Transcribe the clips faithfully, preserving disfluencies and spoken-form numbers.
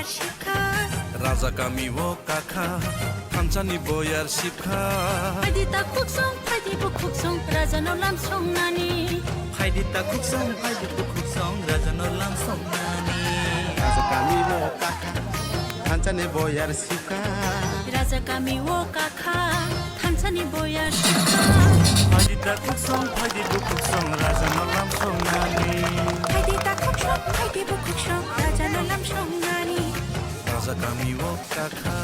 Raja kami o kakha, thansani boyar sipkha. Phaidi ta khuksong, phaidi bukhuksong, raja no lam songnani. Phaidi ta khuksong, phaidi bukhuksong, raja no lam songnani. Raja kami o kakha, thansani boyar sipkha. Raja kami o kakha, thansani boyar sipkha. Phaidi ta khuksong, phaidi bukhuksong, raja no lam songnani. Phaidi ta khuksong, phaidi bukhuksong, raja no lam songnani. Raja kami o kakha.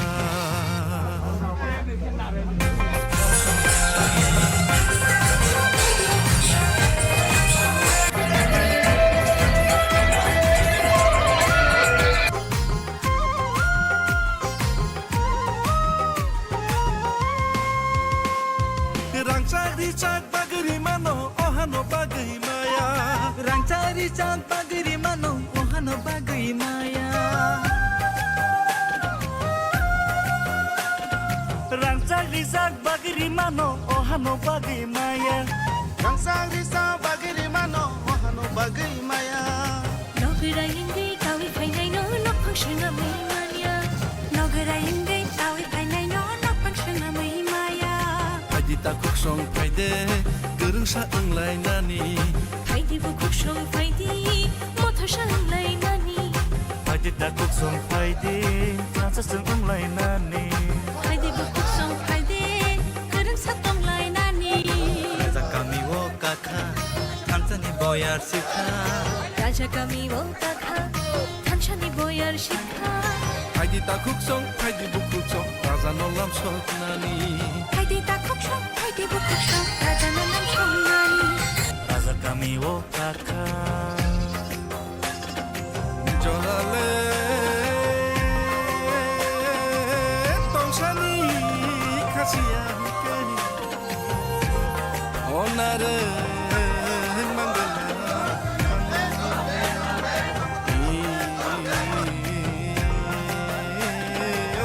Rangchak richak bagwi rimano, ohano bagwi maya. Rangchak richak bagwi rimano, ohano bagwi maya. Rangchak richak bagwi rimano, ohano bagwi maya. Rangchak richak bagwi rimano, ohano bagwi maya. Nogwrai wngwi tawi phainaino nokhang swnamwi manya. Nogwrai wngwi tawi phainaino nokhang swnamwi maya. Phaidi ta khuksong phaide, kwrwngsa wnglainani. Phaidi bukhuksong phaidi, mothosa wnglainani. Phaidi ta khuksong phaidi, thansasong wnglainani. Phaidi bukhuksong phaidi, kwrwngsa tonglainani. Raja kami o kakha, thansani boyar sipkha. Raja kami o kakha, thansani boyar sipkha. Phaidi ta khuksong, phaidi bukhuksong, raja no lam soknani. Phaidi ta khuksong, phaidi bukhuksong, raja no lam songnani. Raja kami o kakha. Jorale tongsani khasiya hwnkhe. Onare mangala.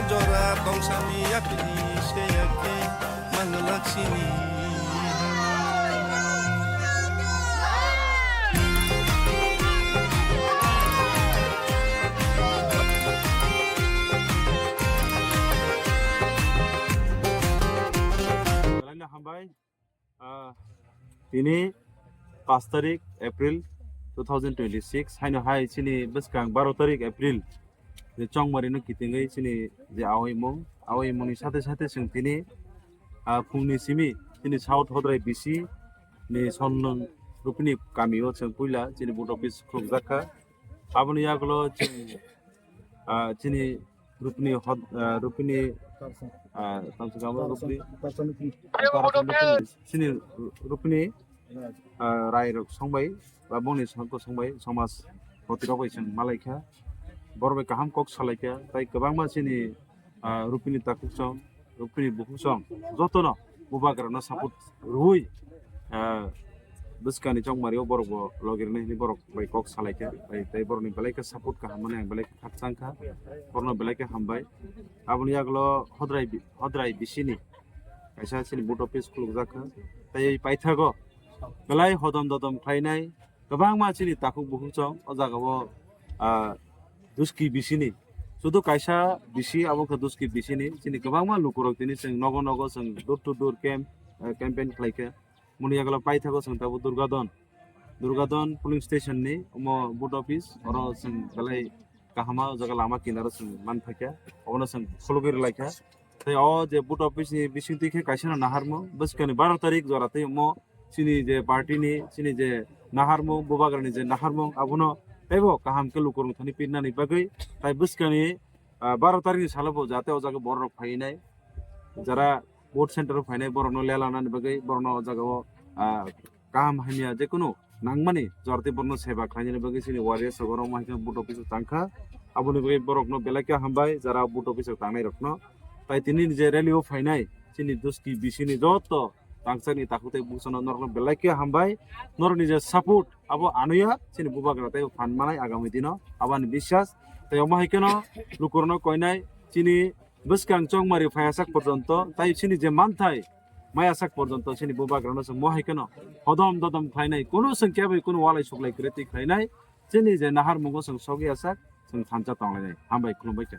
Jora tongsani yakni se yakni mangala sini. Hambai. Ah, tini paanch tarik April two thousand twenty-six, haino hai chini bwskang baro tarik April je chongmari no kitingwi chini je awi mung, awi mung ni sate sate chwng tini, ah, phungni simi chini South Hodrai B C ni Sonnung Rupini kami o chwng puila chini vote office khulukjak kha. Aboni yagulo chwng, ah, chini Rupini hod-, ah, Rupini, ah, tamsukamo Rupini, chini Rupini, ah, rai rok songbai, ba bongni songko songbai, somaj poti rok bai chwng malaikha, borok bai kaham kok salaikha, tai kwbangma chini, ah, Rupini takhuk song, Rupini bukhuk song, jotono bubagrano support rwui, ah, bwskangni chongmari o borok bo logi rwna hinwi borok bai kok salaikha, bai tei borokni belai khe support kaham mani ang belai khe khakchang kha, borokno belai khe hambai. Aboni yagulo Hodrai bi-, Hodrai B C ni kaisa chini vote office khulukjak kha, tei paithago belai hodom dodom khlainai kwbangma chini takhuk bukhuk chong o jagao, ah, Duski B C ni. Sudu kaisa B C, abo khe Duski B C ni. Chini kwbangma lukurok tini chwng nogo nogo chwng door to door camp, eh, campaign khlai kha. Moni yagulo paithago chwng tabuk Durgadon. Durgadon polling station ni omo vote office, oro chwng belai kahama o jaga lama kinaro chwng man phaikha. Obono chwng khulugwi rwlaikha. Tei o je vote office ni bisingtwi khe kaisa no naharmung, bwskangni baro tarik jora tei omo chini je party ni, chini je naharmung, bubagrani je naharmung, abono teibo kaham khe lukurok thani pirnani bagwi, tai bwskangni, ah, baro tarik ni salo bo jate o jaga borok rok phainai, jara vote center o phainai borokno lelanani bagwi borokno o jaga o, ah, kaham hamya jekunu nangmani jorti borokno seba khlainani bagwi chini warriors rok oro wngma hai khe vote office o tangkha. Aboni bagwi borokno belai khe hambai, jara vote office o tangnai rokno. Tai tini je rally o phainai chini Duski B C ni joto tangchani takhuk tei bukchano norokno belai khe hambai. Norokni je support abo anuya chini bubagra tei phan manai agami dino aboni biswas. Tei omo hai kheno lukurokno koinai chini bwskang chongmari phaiyasak porjonto, tai chini je manthai maiyasak porjonto chini bubagrano chwng mo hai kheno hodom dodom khlainai, kunu chwng keboi kunu walai suklai kwrwi twi khlainai. Chini je naharmungo chwng sogwi yasak, chwng thansa tonglainai. Hambai, khulumbai kha.